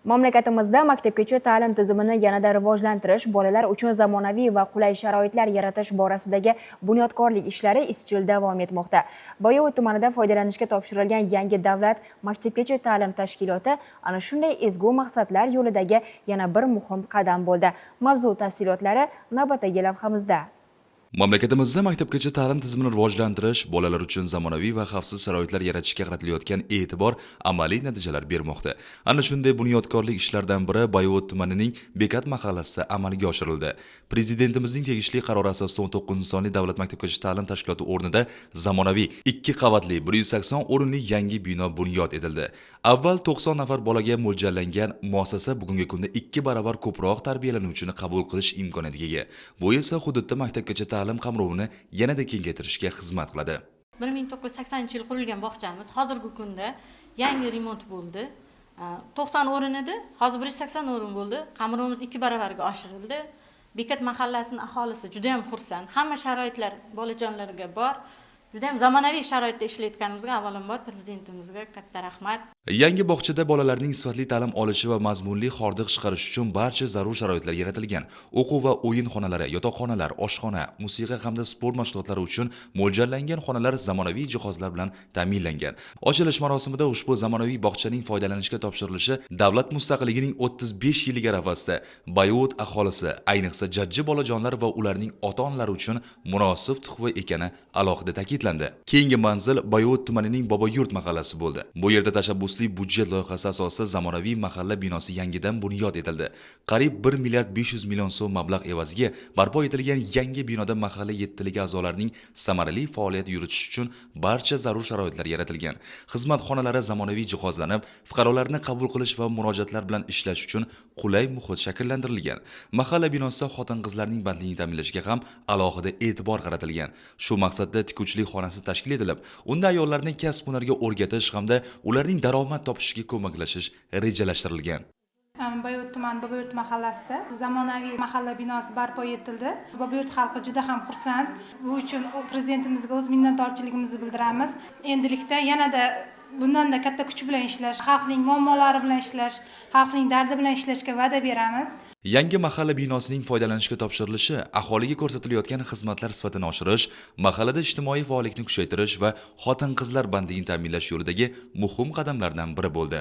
Mamlakatimizda maktabgacha ta'lim tizimini yanada rivojlantirish, bolalar uchun zamonaviy va qulay sharoitlar yaratish borasidagi bunyodkorlik ishlari izchil davom etmoqda. Boyovut tumanida foydalanishga topshirilgan yangi davlat maktabgacha ta'lim tashkiloti ana shunday ezgu maqsadlar yo'lidagi yana bir muhim qadam bo'ldi. Mavzu tafsilotlari navbatdagi lavhamizda. Mamlakatimizda maktabgacha ta'lim tizimini rivojlantirish, bolalar uchun zamonaviy va xavfsiz sharoitlar yaratishga qaratilayotgan e'tibor amaliy natijalar bermoqda. Ana shunday bunyodkorlik ishlaridan biri Boyovut tumanining Bekat mahallasida amalga oshirildi. Prezidentimizning tegishli qarori asosida 19-sonli davlat maktabgacha ta'lim tashkiloti o'rnida zamonaviy ikki qavatli 180 o'rinli yangi bino bunyod etildi. Avval 90 nafar bolaga mo'ljallangan muassasa bugungi kunda ikki baravar ko'proq tarbiyalanuvchini qabul qilish imkoniyatiga ega. Bu esa hududda maktabgacha ta'lim qamrovini yanada kengaytirishga xizmat qiladi. 1980 yil qurilgan bog'chamiz hozirgi kunda yangi remont bo'ldi. 90 o'rin edi, hozir 180 o'rin bo'ldi. Qamrovimiz ikki baravarga oshirildi. Bekat mahallasini aholisi juda ham xursand. Hamma sharoitlar bolajonlarga bor. Juda ham zamonaviy sharoitda ishlayotganimizga avvalambor prezidentimizga katta rahmat. Yangi bog'chada bolalarning sifatli ta'lim olishi va mazmunli hordiq chiqarishi uchun barcha zarur sharoitlar yaratilgan. O'quv va o'yin xonalari, yotoqxonalar, oshxona, musiqa hamda sport mashg'ulotlari uchun mo'ljallangan xonalar zamonaviy jihozlar bilan ta'minlangan. Ochilish marosimida ushbu zamonaviy bog'chaning foydalanishga topshirilishi davlat mustaqilligining 35 yilligi arafasida Boyovut aholisi, ayniqsa jajji bolajonlar va ularning ota-onalari uchun munosib tuhfa ekani alohida ta'kidlandi. Keyingi manzil Boyovut tumanining Boboyurt mahallasi bo'ldi. Bu yerda tashabbusli byudjet loyihasi asosida zamonaviy mahalla binosi yangidan bunyod etildi. Qariyb 1 milliard 500 million so'm mablag' evaziga barpo etilgan yangi binoda mahalla yettiligi a'zolarining samarali faoliyat yuritishi uchun barcha zarur sharoitlar yaratilgan. Xizmat xonalari zamonaviy jihozlanib, fuqarolarni qabul qilish va murojaatlar bilan ishlash uchun qulay muhit shakllantirilgan. Mahalla binosida xotin-qizlarning bandligini ta'minlashga ham alohida e'tibor qaratilgan. Shu maqsadda tikuvchilik xonasi tashkil etilib, unda ayollarni kasb-hunarga o'rgatish hamda ularning daromad topishiga ko'maklashish rejalashtirilgan. Boyovut tumani Boboyurt mahallasida zamonaviy mahalla binosi barpo etildi. Boboyurt xalqi juda ham xursand. Bu uchun prezidentimizga o'z minnatdorchiligimizni bildiramiz. Endilikda yanada bundanda katta kuch bilan ishlash, xalqning muammolari bilan ishlash, xalqning dardi bilan ishlashga va'da beramiz. Yangi mahalla binosining foydalanishga topshirilishi aholiga ko'rsatilayotgan xizmatlar sifatini oshirish, mahallada ijtimoiy faollikni kuchaytirish va xotin-qizlar bandligini ta'minlash yo'lidagi muhim qadamlardan biri bo'ldi.